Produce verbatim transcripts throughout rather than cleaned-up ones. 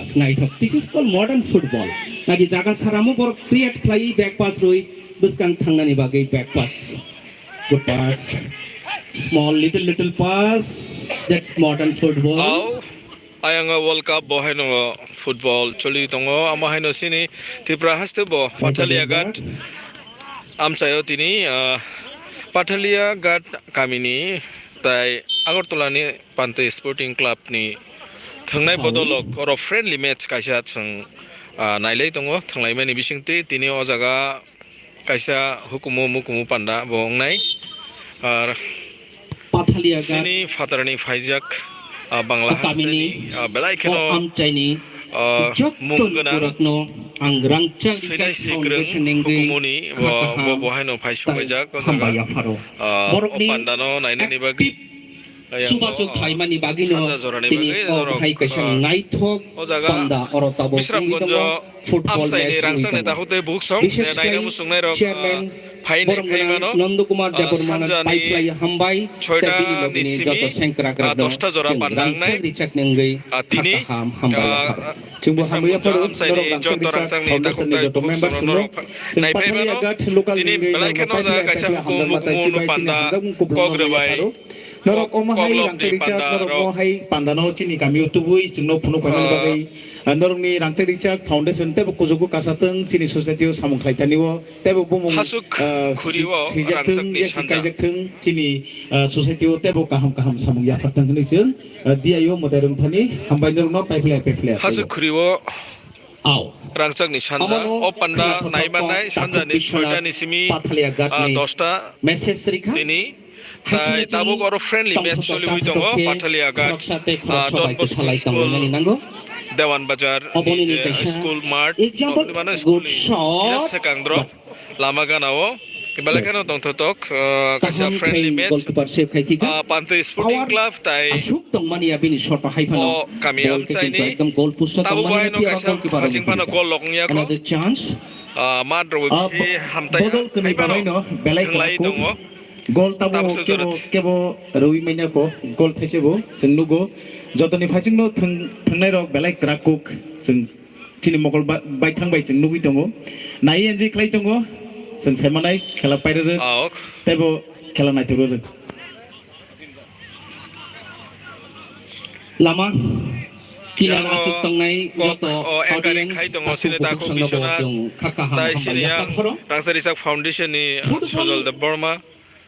Naithok. This is called modern football. Nagi jaga saramo borok create khlai back pass rwi bwskang thangnani bagwi back pass. Good pass. Small little little pass. That's modern football. Au, ayang World Cup bo haino football choli tongo. Amo haino sini Tripura haste bo Pathalia Ghat amchaio tini, ah, Pathalia Ghat kamini tai Agartala ni Pantwi Sporting Club ni thwngnai bodolok oro friendly match kaisa chwng, ah, nailai tongo. Thwnglaimani bisingtwi tini o jaga kaisa hukumu mukumu panda bo wngnai. Ar Pathalia Ghat sini phatarni phaijak, ah, Bangla hasteni, ah, belai kheno, ah, mung gwnang borokno ang Rangchak Sinai Sikrwng hukumuni bo, bo, bo haino phai subaijak o jaga, ah, o pandano nainani bagwi. Chubachu khlaimani bagwino tini kok hai kaisa naithok panda oro tabuk wngwi tongo. Football match wngwi tongo. Bishesh khai chairman borom gwnang Nandakumar Debbarmano paiphlai hambai tei bini logi ni joto sengkrak rok no chwng rangchak richak ni wngwi kha kaham hambai yapharo. Chwngbo hambai yapharo norok Rangchak Richak Foundation ni joto members no. Chwng Pathalia Ghat local ni wngwi norok no paiphlai paiphlai hamjakma tei chubai chini hamjakmung kupulung no hambai yapharo. Norok omo hai Rangchak Richak, norok omo hai pandano chini kamio tubui chwngno phunuk phaimani bagwi, ah, norokni Rangchak Richak Foundation teibo kuchugo kasatwng chini society o samung khlai thani o teibo bumung, ah, si-, sijak thwng, yasi kaijak thwng chini, ah, society o teibo kaham kaham samung yaphar thwng hwnwi chwng, ah, D I O mwtai rwng thani hambai norokno paiphlai paiphlai. Hasuk khuri o. Rangchakni sanja, o panda naimanai sanjani soitani simi, ah, dosta tini. Tai tabuk oro friendly match choliwi tongo, Pathalia Ghat, ah, Don Bosco School, Dewan Bazar ni je school mart, nokni mano school ni just sekang drop. Lama gana o belai kheno tongthotok, ah, kaisa friendly match. Ah, Pantwi Sporting Club tai o kami amchaini tabuk bo haino kaisa hasing phano goal lok wngya kho. Ah, mat rok bisi hamtai hai phano thwnglai tongo. Goal tabuk kebo, kebo rwi manya kho, goal thaise bo chwng nugo. Jotoni phaisingno thwng-, thwngnai rok belai kwrak kuk chwng Chini mokol ba-, baithang bai chwng nugwi tongo. Nai enjoy khlai tongo. Chwng saimanai khela pairwrwk. Teibo khela naithok rwrwk. Lama kinar achuk tongnai joto audience takhuk bukhuk songno bo chwng kha kaham hambai yaphar phoro. Rangchak Richak Foundation ni Sujal Debbarma.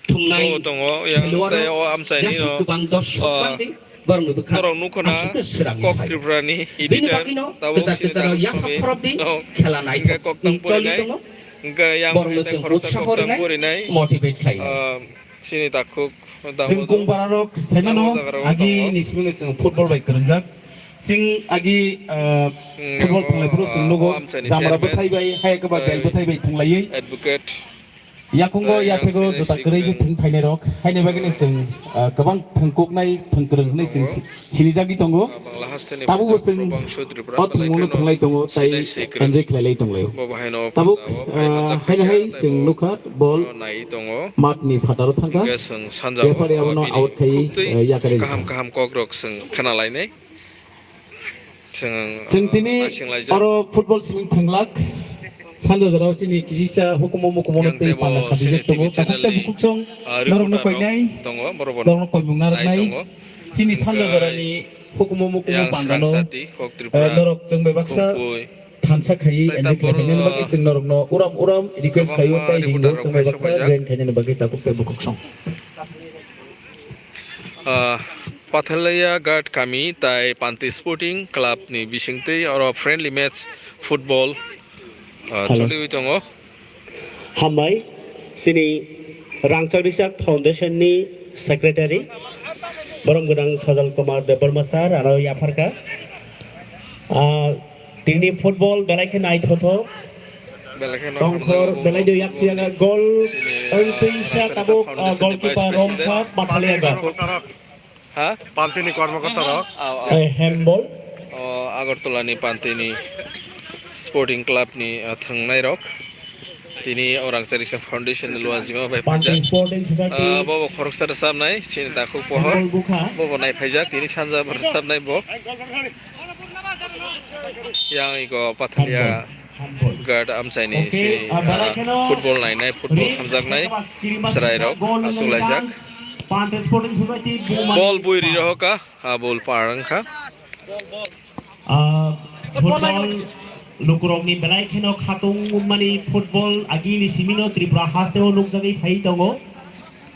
Thumnai tongo, yang tei o amchaini no, kwbang dorsok bangdi borokni bwkha borok nukho na aswkno srang Kok Tripura ni editor, tabuk kwchak sini kwcharo takhuk yaphak sumi khorokdi no, khela naithok kok tang choli porinai, tongo. Hwnkhe yang borokno tei chwng khoroksa utsaho kok tang rwnai, porinai, motivate khlainai. Sini takhuk chwng kung bararok saimano agi ni simi no chwng football bai kwrwngjak. Chwng agi, ah, football thwnglai phuru chwng nugo, jamra bwthai bai, hai khe ba bel bwthai bai thwnglaiwi. Advocate. Yakungo yathego juta kwrwi khe thwng phainai rok. Haini bagwino chwng, ah, kwbang thwng kuknai, thwng kwrwng hwnwi chwng si-, sinijagwi tongo. Tabukbo chwng o thwngmungno thwnglai tongo, tai enjoy khlailai tonglaio. Tabuk, ah, haino hai chwng nukha ball matni phataro thangkha. Referee abono out khaiwi, ah, yakarwi kaham kaham kokrok chwng khwnalainai. Chwng tini oro football simi thwnglak. Sanja jorao chini kisisa hukumu mukumu no tei panda khasijak tongo. Takhuk tei bukhuk song norokno koinai, norokno koimung narwknai. Chini sanja jorani hukumu mukumu pandano, eh, norok chwng bai baksa thansa khaiwi enjoy khlai khainani bagwi chwng norokno uram uram request khaio tei hingo chwng bai baksa join khainani bagwi takhuk tei bukhuk song. Ah, Pathalia Ghat kami tai Panti Sporting Club ni bisingtwi oro friendly match football, ah, choliwi tongo. Hambai, chini Rangchak Richak Foundation ni secretary, borom gwnang Sajal Kumar Debbarma sir, aro yapharkha. Ah, tini football belai khe naithothok. Belai kheno tongkhor hamjakgo. Belai do yak siyaga gol. Chini, ah, wngtwi sa Rangchak tabuk, Richak ah, Foundation ni goalkeeper vice president. Romkha Pathalia Ghat. Ha? Pantini kormokorta rok. Au, au. Eh, handball. O, Agartala ni Pantini Sporting Club ni, ah, thwngnai rok. Tini o Rangchak Richak Foundation ni luajima bai Panti phaijak. Sporting Society. Ah, bo bo khoroksa rwchapnai, chini takhuk pohor. Handball bukha. Bo bo naiphaijak, tini sanja bo rwchapnai bo. Yang iko Pathalia guard amchaini sini, ah, football nainai, football hamjaknai chwrairok achuk laijak. Bol bui ri rohoka, ah, bol par wngkha. Ah, football lukurokni belai kheno khatung wngmani football agini simino Tripura hasteo nukjagwi phai tongo.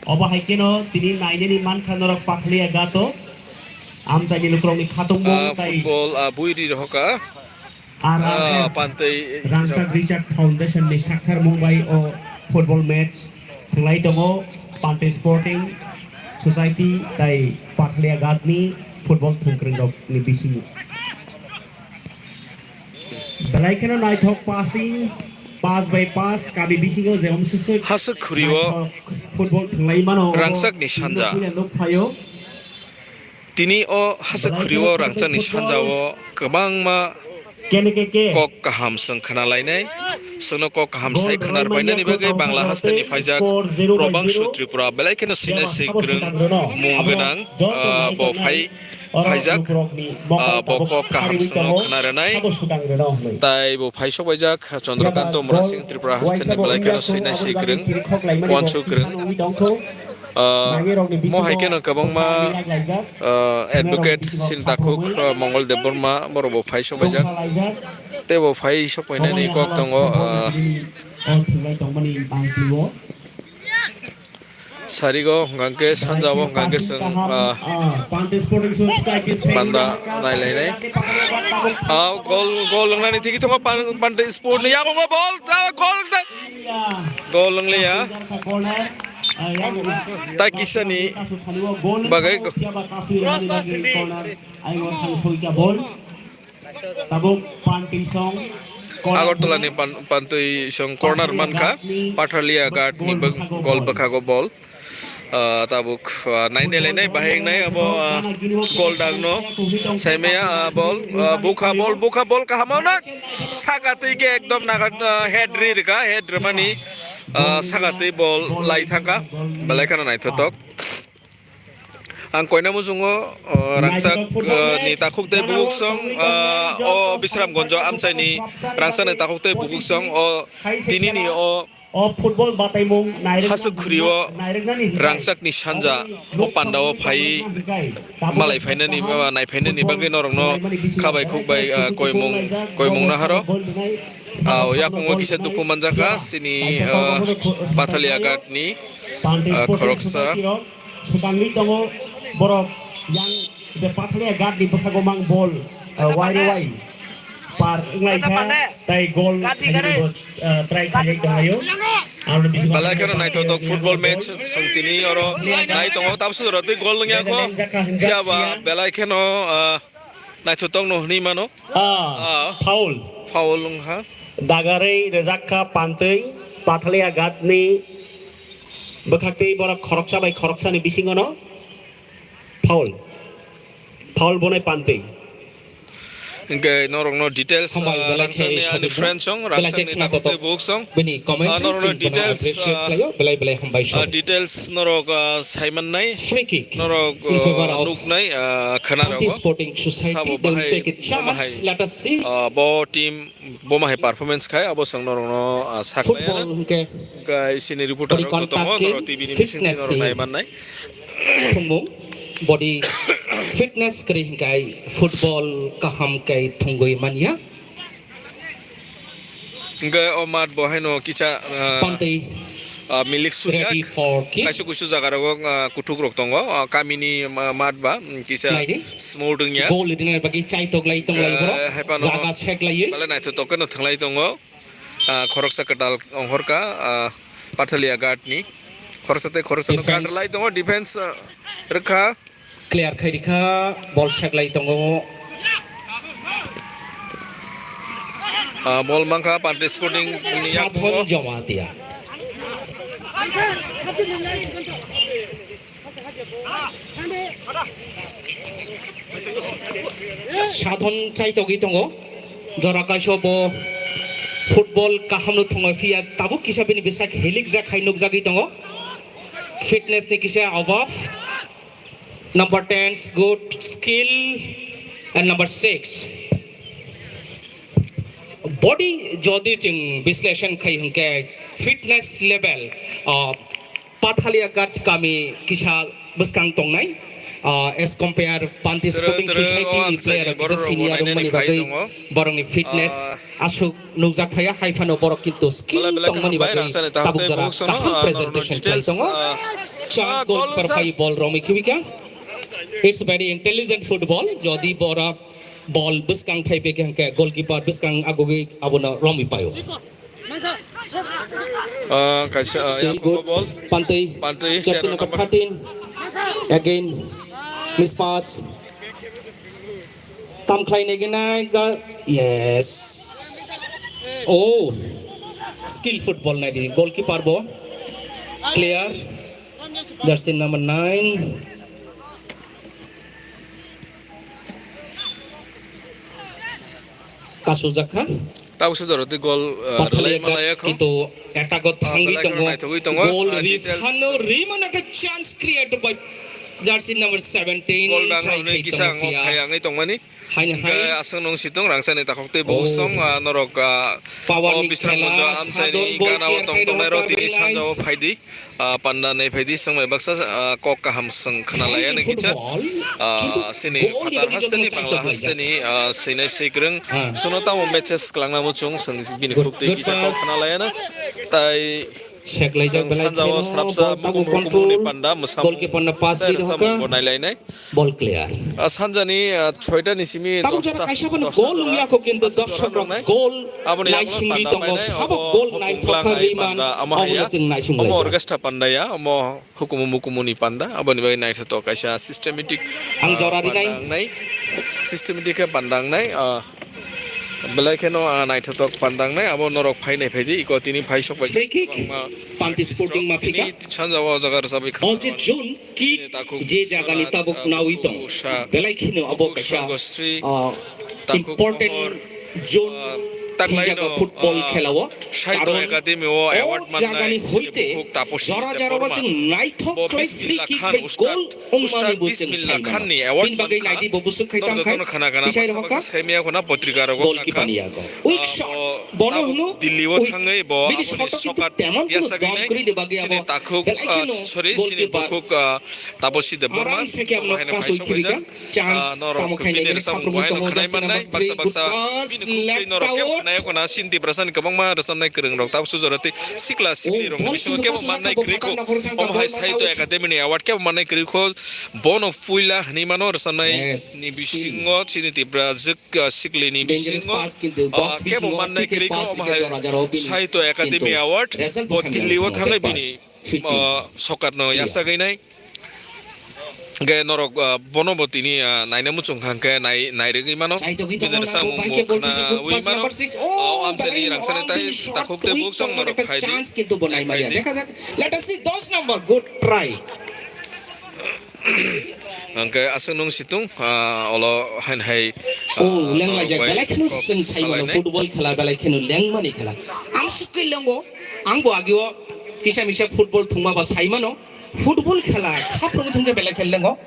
Obo hai kheno tini nainani mankha norok Pathalia gato. Amchaini lukurokni khatungmung ah, tei football, ah, bui ri rohoka. R R F ah, Pantwi Rangchak Richard Foundation ni saktharmung bai o football match thwnglai tongo Pantwi Sporting Society tei Pathalia Gatni football thwngkwrwngrokni bisingo. Belai kheno naithok passing, pass by pass, kami bisingo je omswswk haswk khuri o naithok football thwnglai mano, obo Rangchakni sanja. Nuk phaio. Tini o haswk khuri o Rangchakni sanja o kwbangma kok kaham chwng khna lainai. Chwngno kok kaham sai khna rwbainani bagwi Bangla hasteni phaijak Probangsu Tripura belai kheno sinai swi kwrwng mung gwnang, ah, bo phai phaijak, ah, bo kok kaham chwngno khna rwnai. Tai bo phai sokbaijak Chandrakanta Umrasing Tripura hasteni belai kheno sinai swi kwrwng, uansuk kwrwng. Ah, mo hai kheno kwbangma, ah, advocate sini takhuk, ah, Mongol Debbarma, borok bo phai sokbaijak. Tei bo phai sokbainani kok tongo, ah, sarigo hwnkha khe sanja o hwnkha khe chwng, ah, banda nailainai. Ah, gol, gol wngnani thiki tongo Pan-, Pantwi Sport ni yakungo bol, ah, gol. Gol wnglia. Tai kisani bagwi. Tabuk Pantwi song. Agartala ni Pan-, Pantwi song corner mankha. Pathalia Ghat ni bwk-, gol bwkhago bol. Ah, tabuk, ah, nainai lainai bahai wngnai abo, ah, gol dagno. Saimaya, ah, bol, ah, bukha bol, bukha bol kaham wngna. Saka twi khe ekdom naga, ah, head ri rwkha, head rwmani, ah, saka twi bol lai thangkha. Belai kheno naithotok. Ang koina muchungo, ah, Rangchak, ah, ni takhuk tei bubuk song, ah, o Bisramgonjo amchaini Rangchak ni takhuk tei bubuk song, o tinini o O football bataimung nairwkna haswk khuri o nairwknani hwnkhai Rangchakni sanja o pandao phai malai phainani, ah, naiphainani bagwi norokno khabai khukbai, ah, koimung, koimung naharo. Ah, o yakungo kisa dukhu manjakha chini, ah, Pathalia Ghat ni, ah, khoroksa. Swkangwi tongo borok yang je Pathalia Ghat ni bwkhago mang bol, ah, wai rw wai par wnglaikha, tai gol khainani bo, ah, try khainai tonglaio. Belai kheno naithotok football match chwng tini oro nai tongo, tabuk sudoro twi gol wngya kho, phiya ba belai kheno, ah, naithotok no hwnwi mano. Ah, ah, foul. Foul wngkha. Dagarwi rwjak kha Pantwi, Pathalia Ghat ni bwkhaktwi borok khoroksa bai khoroksani bisingono foul. Foul bonai Pantwi. Hingke norokno details, hambai, ah, belai khe Rangchakni ani friend song, belai khe Rangchakni khna takhuk tei kotok. Buk song. Bini comment ah, section norokno chini details, bono ah, appreciate khlaio, belai belai hambai song. Ah, details norok, ah, sai mannai. Free kick in favor of Norok, ah, nuknai, ah, khwna Pantwi rogo. Sporting Society. Sabo they will bahai, take a chance. Bahai, let us see. Ah, bo team bo mahai performance khai, abo chwng norokno, ah, saklai football ano. Hwnkhe hwnkhe chini reporter body rok joto contact mo, game, norok T V ni bising fitness norok ni nai mannai. Thwngmung, body fitness kwrwi hwnkhe football kaham khe thwngwi manya. Hwnkhe o mat bo haino kisa, ah, Pantwi ah, milik surya. Ready for kick. Kaisa kuisu jaga rogo, ah, kuthuk rok tongo. Ah, kamini ma-, mat ba, mm, kisa naidi. Smooth wngya. Goal ridinani bagwi chaitok lai tong lai borok. Eh, hai phano jaga sek laiwi. Belai naithotok khe no thwnglai tongo. Ah, khoroksa kwtal ongkhorkha, ah, Pathalia Ghat ni. Khoroksa tei khoroksa no defense. Guard lai tongo, defense, ah, rwkha. Clear khai rikha, ball seklai tongo. Ah, ball mankha Pantwi Sporting ni yakung o. Sathon Jamatia. Sathon chaitogwi tongo. Jora kaisa bo football kaham no thwngwi phiya, tabuk kisa bini bwsak helikjak hai nukjagwi tongo. Fitness ni kisa obab. Number ten, good skill, and number six, Body jodi chwng bisleshon khai hwnkhe fitness level, ah, Pathaliaghat kami kisa bwskang tongnai, ah, as compare Panti Tere, Sporting tere, Society o ni amchaini player rok kisa borok rok senior nainani wngmani phai bagwi tongo. Borokni fitness Ah. aswk nukjak thaya, hai phano borok kintu skill Belai belai tongmani kaham bai bagwi rang sani tahok tabuk tei jora buk sono, kaham ah, norok presentation khlai details, tongo. Ah, Chance ah, goal goal keeper sa- phai ball romwi khibika. It's very intelligent football. Jodi bora ball bwskang thai beke hwnkhe goalkeeper bwskang agugwi abono romwi paio. Ah, kaisa, ah, Still yakung good. Ball. Pantwi. Pantwi, Jersey number thirteen. Again. Miss pass. Tam khlai nai gina ga-, yes. Oh. Skill football nai di. Goalkeeper bo. Clear. Jersey number nine. Kasujak kha. Tabuk se jora twi gol, ah, Pathaliaghat rwlai malaya kho. Kintu attack o Ah, thangwi belai kheno tongo. Naithogwi tongo. Goal Ah, rifano details. Rimano ekta chance create by jersey number seventeen. Goal dang Try hwnwi khai kisa tongo angok Fia. Khai angwi tongmani. Haino Hingke hai. Aswk nung situng rangchakni takhuk tei Oh. Bukusong, ah, norok, ah, Power o ni Bisramganj khela, amchaini Sadon ball gana o player tong khai tongnai tongo, rok tini Kabir sanjao Lines. Phaidi. Ah, panda nai phaidi, swngmai baksa, ah, kok kaham swng khna laiya ni kicha. Football, ah, kintu sini goal ni phatar bagwi haste ni, joto Bangla chajak haste laijak. Ni, ah, swinai swikwrwng. Ah. Suno tamo matches kwlangna muchung, swng bini Good, khuk twi good kicha kok pass. Khna laiya na. Tai Sek laijak swng belai sanjao kheno, srapsa ball tabu mukum mukum ni control. Panda, mwsam Goalkeeper no pass tei di rwsa roka. Mungbo nai lainai. Ball clear. Ah, sanjani, ah, soita ni simi Tabuk jora dosta, kaisa bono dosta goal jora wngya kho, kintu aswk dorshok jora rok nungnai. Goal Aboni naisingwi yago panda tongo, painai, sabo obo goal Hukung naithok Lang kha ai Rima, panda, omo obo haiya. Chwng naising Omo laijak. Orchestra panda ya, omo hukumu mukumu ni panda, aboni bagwi naithotok kaisa systematic, Ang ah, jora rinai. Panda wngnai. Systematic khe panda wngnai, ah, belai kheno, ah, naithotok panda wngnai, abo norok phainai phaidi, iko tini phai sok bai Free kick, kwbangma Panti Sporting tini Mafika. Sanjao o jaga rwchapwi Ball je khna zone. Kick je jagani tabuk nawi tong, belai kheno abo kaisa, ah, important zone hinjago football khelao. Karon o jagani hoite jora jora o chwng naithok khlai free kick bai goal wngmani bo chwng sai mano. Bini bagwi naidi bo bwswk khai tam khai tisai rohor kha. Goalkeeper ni yago. Weak shot. Bono hwno weak. Bini shot o kintu temon kono dom kwrwi ni bagwi abo belai kheno goalkeeper. Taposi Debbarma. Aram se khe amno kasui khibika. Chance tamo khainai gini khaprumwi tongo jersey number three. Good pass, left out. Khwnaiyakho na Sinti Brasani kwbangma rwchapnai kwrwng rok. Taposi jora tei sikla sikli rok ni bisingo kebo mannai kwrwi kho. Omo hai Sahitya Academy ni award kebo mannai kwrwi kho. Bono puila hinwi mano rwchapnai ni bisingo chini Tipra jwk, ah, sikli ni bisingo. Ah, kebo mannai kwrwi kho omo hai Sahitya Academy award. Bo Delhi o thangwi bini ah, sokar no yachagwi nai. Hingke norok, ah, bono bo tini, ah, naina muchung kha hingke nai, nairwgwi mano. Bini rwchapmung bo khwnawi mano. Ah, o amchaini rangchakni tai takhuk tei buksong norok phaidi. Hingke aswk nung situng, ah, olo hain hai, ah, belai kheno chwng sai mano football khela belai kheno lengmani khela. Ang sukwi lengo, ang bo agio kisa misa football thwngma ba sai mano. Football khela, khapro thwngkhe belai khel lengo.